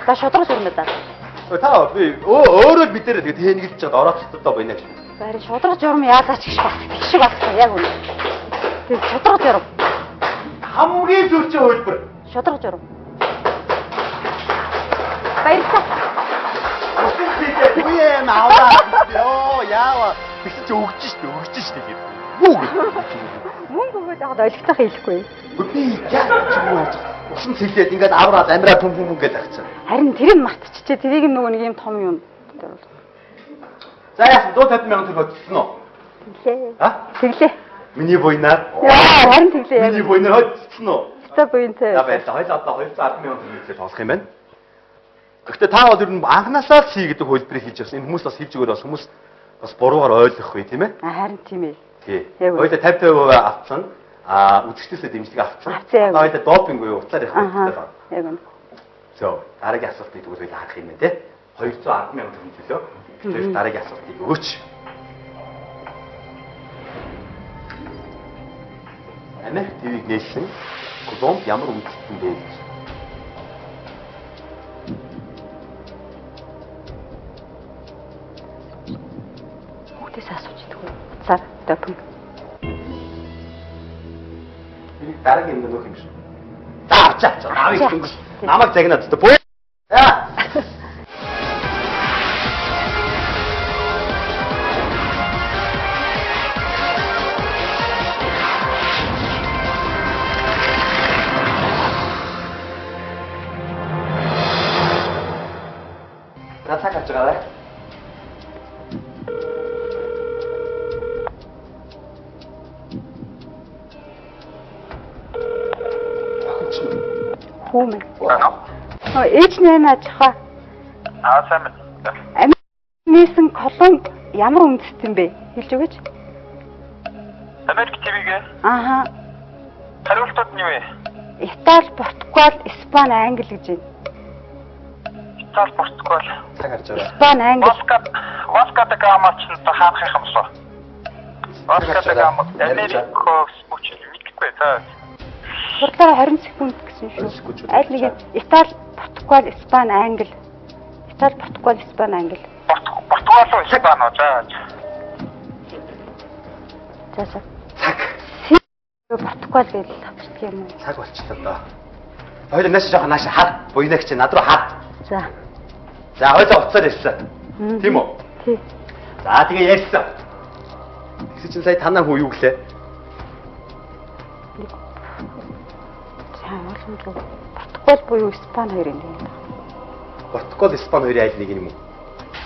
За шудраг журам даа. Та би өөрөө л мэдэрээ тэгээд хэнгэлж чад орооцтой байна гэж. Харин шудраг журам яалаач гэж бас тэг шиг бас яг үнэ. Тэг шудраг журам. Хамгийн сүүлийн хувилбар. Шудраг журам. Баярлалаа. Үе аваа. Йоо яава. Тэгсэн чи өгч штэ, өгч штэ гэдэг. Юу гэх. Мөнгө өгөөд явахад ойлгохтой хэлэхгүй. Би яг ч юм уу. Усан цэлээд ингээд авраад амираа түм түм гэж авчихсан. Харин тэр нь мартчихжээ. Тэрийг нөгөө нэг юм том юм. За яасан 150 мянган төгрөг хоцсон уу? Тэглээ. А? Тэглээ. Миний буйнаар. Яа, харин тэглээ. Миний буйнаар хоцсон уу? Ста буйнтай. За баярлалаа. Хоёул одоо 210 мянган төгрөг тоглох юм байна. Гэхдээ та бол ер нь анханасаа л C гэдэг хувилбарыг хийж явсан. Энэ хүмүүс бас хийж өгөөр бас хүмүүс бас буруугаар ойлгохгүй тийм ээ? Харин тийм ээ. Тий. Хоёулаа 50 50% авцсан. А үзэгчдээсээ дэмжлэг авцсан. Одоо хоёулаа допинг буюу уцаар явах хэрэгтэй байна. Яг үнэ. Зөө. Дараагийн асуултыг тэгвэл хоёулаа харах юм байна тий. 210 мянган төгрөг төлөө. Тэгэхээр дараагийн асуултыг өгөөч. Америк ТV-г нээсэн Колумб ямар үндэстэн бэ гэж. Хүүхдээс асууж идэггүй. Уцаар допинг. Энийг дараагийн юм нөх юм шиг. За авчаа. Намайг дөнгөс. Намайг загнаад та. Бөө. За. За цаг авч байгаарай. Хүүмэн. Ээж нэ ажихаа. Аа сайн байна. Америкнээсэн Колумб ямар үндэстэн бэ? Хэлж өгөөч. Америк ТV-гээ. Аха. Хариултууд нь юу вэ? Итали, Португал, Испани, Англи гэж байна. Итали, Португал. Цаг харж байгаа. Испани, Англи. Васко да Гама ч хаанах юм болов. Васко да Гама Америк бүч мэдгүй за. Хурлаараа 20 секунд гэсэн шүү. Аль нэг нь Итали, Португал, Испани, Англи. Итали, Португал, Испани, Англи. Португал уу Испани уу? За. За за. Цаг. Португал гэж авчдаг юм уу? Цаг болчихлоо доо. Хоёулаа нааш жоохон нааш хар. Буйнаг чи над руу хар. За. За хоёулаа уцаар ярьсан. Тийм үү? Тий. За тэгээ ярьсан. Тэгсэн чинь сая танаа хүү юу гэлээ? За ойлгомжгүй. Португал буюу Испани хоёрын нэг юм. Португал, Испани хоёрын аль нэг юм уу?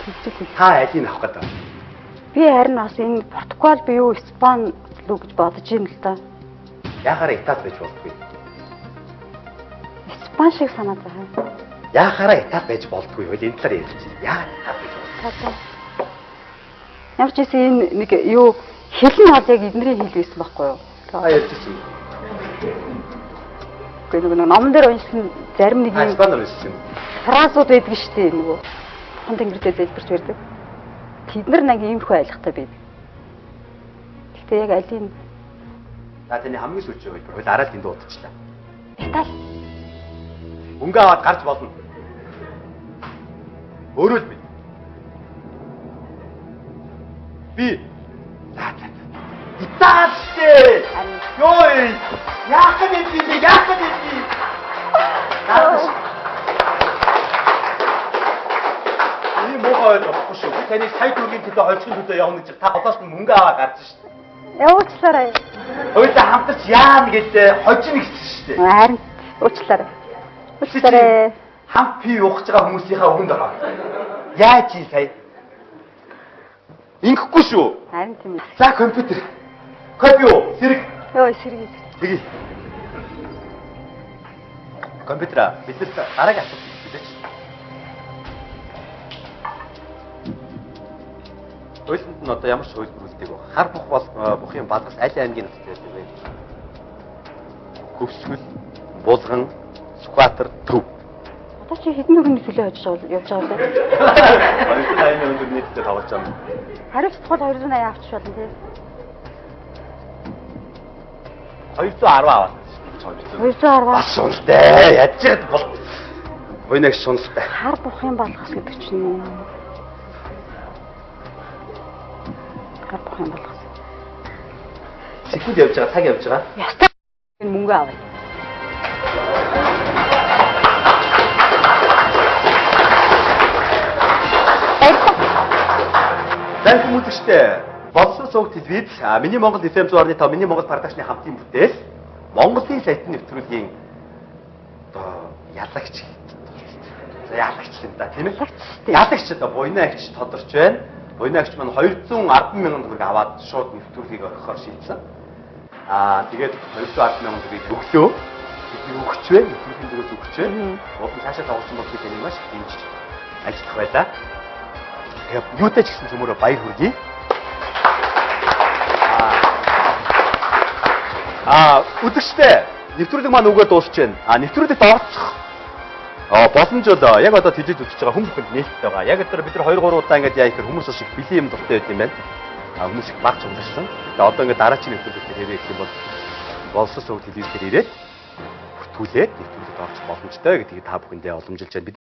Тэгжил. Та алийг авах гэдэг? Би харин бас энэ Португал буюу Испани лүү гэж бодож байна л да. Яхаараа Итали байж болдгүй. Испани шиг санаад байгаа. Яхаараа Итали байж болдгүй. Хөл энэ талаар ярьж байна. Яагаад Итали байж болдгүй? Ямар ч байсан энэ нэг юу хэл нь бол яг эднэрийн хэл байсан байхгүй юу? Та ярьж байсан. Үгүй нөгөө номон дээр уншсан зарим нэг юм Испанаар уншсан юм. Францууд байдаг шүү дээ нөгөө. Бурхан тэнгэр дээр залбирч байдаг. Тэд нар нэг иймэрхүү айлгатай байдаг. Гэхдээ яг алийг За таны хамгийн сүүлийн хувилбар. Хөл араа л тэнд удчихлаа. Итали. Мөнгө аваад гарч болно. Өөрөө л би. Би. За за. Итали штэ. Йоо. Яах вэ би? Яах вэ би? Наадаш. Энэ муухай ойлгохгүй шүү. Би таныг сая төгрөгийн төлөө хожихын төлөө явна гэж та голоос нь мөнгө аваад гарч штэ. Уучлаарай. Хоёулаа хамтарч яана гэж хожино гэсэн шүү дээ. Харин уучлаарай. Уучлаарай. Хамт пи уух гэж байгаа хүмүүсийнхаа өгөнд ороо. Яаж юм сая? Ингэхгүй шүү. Харин тийм ээ. За компьютер. Кофе уу? Сэрэг. Йоо сэрэг. Тэгье. Компьютер бид нар дараагийн асуулт хэлээч. Ойлонд нь одоо ямар ч хувилбар үлдээг вэ? Хар бух бол бухын балгас аль аймгийн нутагт байдаг вэ? Хөвсгөл, Булган, Сүхбаатар, Төв. Одоо чи хэдэн төгрөгийн төлөө хожиж явж байгаа вэ? 280 мянган төгрөгийн төлөө тоглож байгаа юм. Хариуцлага бол 280 авчих болно тий. 210 аваад. 210. Бас унтай. Яаж яад бол. Буйнагч сонстой. Хар бухын балгас гэдэг чинь юу? Хар бухын балгас. Секунд явж байгаа, цаг явж байгаа. Ястаа энэ мөнгө авъя. Баярлалаа. За хүмүүстээ Боловсрол сувг телевиз, Миний Монгол FM 102.5, Миний Монгол продакшны хамтын бүтээл Монголын сайтны нэвтрүүлгийн одоо ялагч. За ялагч юм да, тийм ээ? Ялагч одоо Буйнаагч тодорч байна. Буйнаагч маань 210 мянган төгрөг аваад шууд нэвтрүүлгийг орхихоор шийдсэн. Тэгээд 210 мянган төгрөгийг өглөө бидний өгч вэ? Нэвтрүүлгийн дөрөөс өгч вэ? Уг нь цаашаа тоглосон бол би таныг маш их дэмжиж ажиллах байлаа. Тэгээд юутай ч гэсэн цөмөрөө баяр хүргэе. Үзэгчдээ нэвтрүүлэг маань үгээр дуусч байна. Нэвтрүүлэгт оролцох боломж бол яг одоо телевиз үзэж байгаа хүн бүхэнд нээлттэй байгаа. Яг тэр бид нар 2 3 удаа ингээд яа гэхээр хүмүүс бас их бэлэн юм дуртай байт юм байна. Хүмүүс их баг цугларсан. Тэгээд одоо ингээд дараагийн нэвтрүүлэг дээр хэрэг юм бол Боловсрол сувг телевиз дээр ирээд бүртгүүлээд нэвтрүүлэгт оролцох боломжтой гэдгийг та бүхэндээ уламжилж байна.